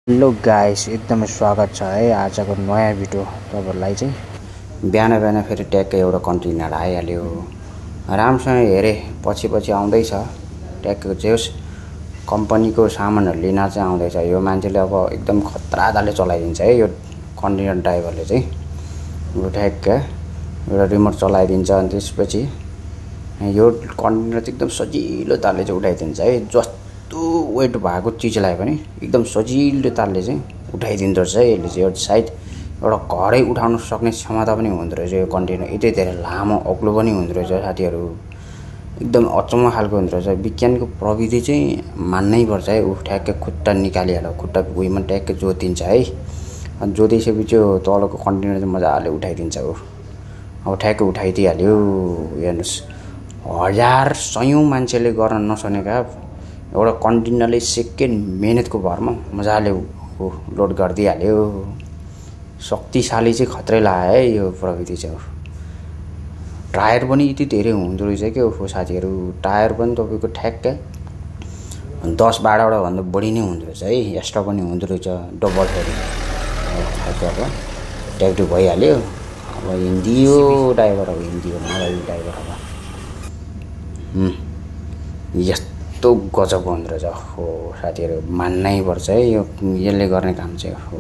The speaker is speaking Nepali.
हेलो गाइस एकदमै स्वागत छ है आजको नयाँ भिडियो तपाईहरुलाई चाहिँ बिहान बिहान फेरि ट्याक्कै एउटा कन्टेनर आइहाल्यो राम्रोसँग हेरे पछि आउँदैछ ट्याक्कै जेस कम्पनीको सामानहरु लिन चाहिँ आउँदैछ यो मान्छेले अब एकदम खतरा दाले चलाइदिन्छ है यो कन्टेनर ड्राइभरले चाहिँ यो ट्याक्कै एउटा रिमोट चलाइदिन्छ अनि त्यसपछि यो कन्टेनर चाहिँ एकदम सजिलो तालले चाहिँ उठाइदिन्छ है जस्तो वेट भएको चीजलाई पनि एकदम सजिलो तालले चाहिँ उठाइदिन्छ है यसले चाहिँ एउटा साइड एउटा घरै उठाउन सक्ने क्षमता पनि हुँदो रहेछ यो कन्टेनर यति धेरै लामो अग्लो पनि हुँदो रहेछ साथीहरु एकदम अचम्म खालको हुँदो रहेछ विज्ञानको प्रविधि चाहिँ मान्नै पर्छ है उ ठ्याक्कै खुट्टा निकालिहाल्यो खुट्टा भुइँमा ट्याक्कै जोतिन्छ है अनि जोतिसकेपछि तलको कन्टेनर चाहिँ मजाले उठाइदिन्छ उ अब ठ्याक्कै उठाइदिहाल्यो हेर्नुस् हजार सयौं मान्छेले गर्न नसकेका एउटा कन्टेनरले सेकेन्ड मेहनतको भरमा मजाले लोड गर्दिहाल्यो शक्तिशाली चाहिँ खत्रै लाग्यो है यो प्रविधि चाहिँ टायर पनि यति धेरै हुँदो रहेछ के हो साथीहरु टायर पनि तपाईको ठ्याक्कै 10-12 वटा भन्दा बढी नै हुँदो रहेछ है एक्स्ट्रा पनि हुँदो रहेछ डबल फेरि ठ्याक्कै ट्याक्टु भइहाल्यो अब हिन्दियो ड्राइभर अब हिन्दियो मलाई ड्राइभर अब यस्तो गजब हुँदो रहेछ हो साथीहरु मान्नै पर्छ है यो यसले गर्ने काम चाहिँ हो।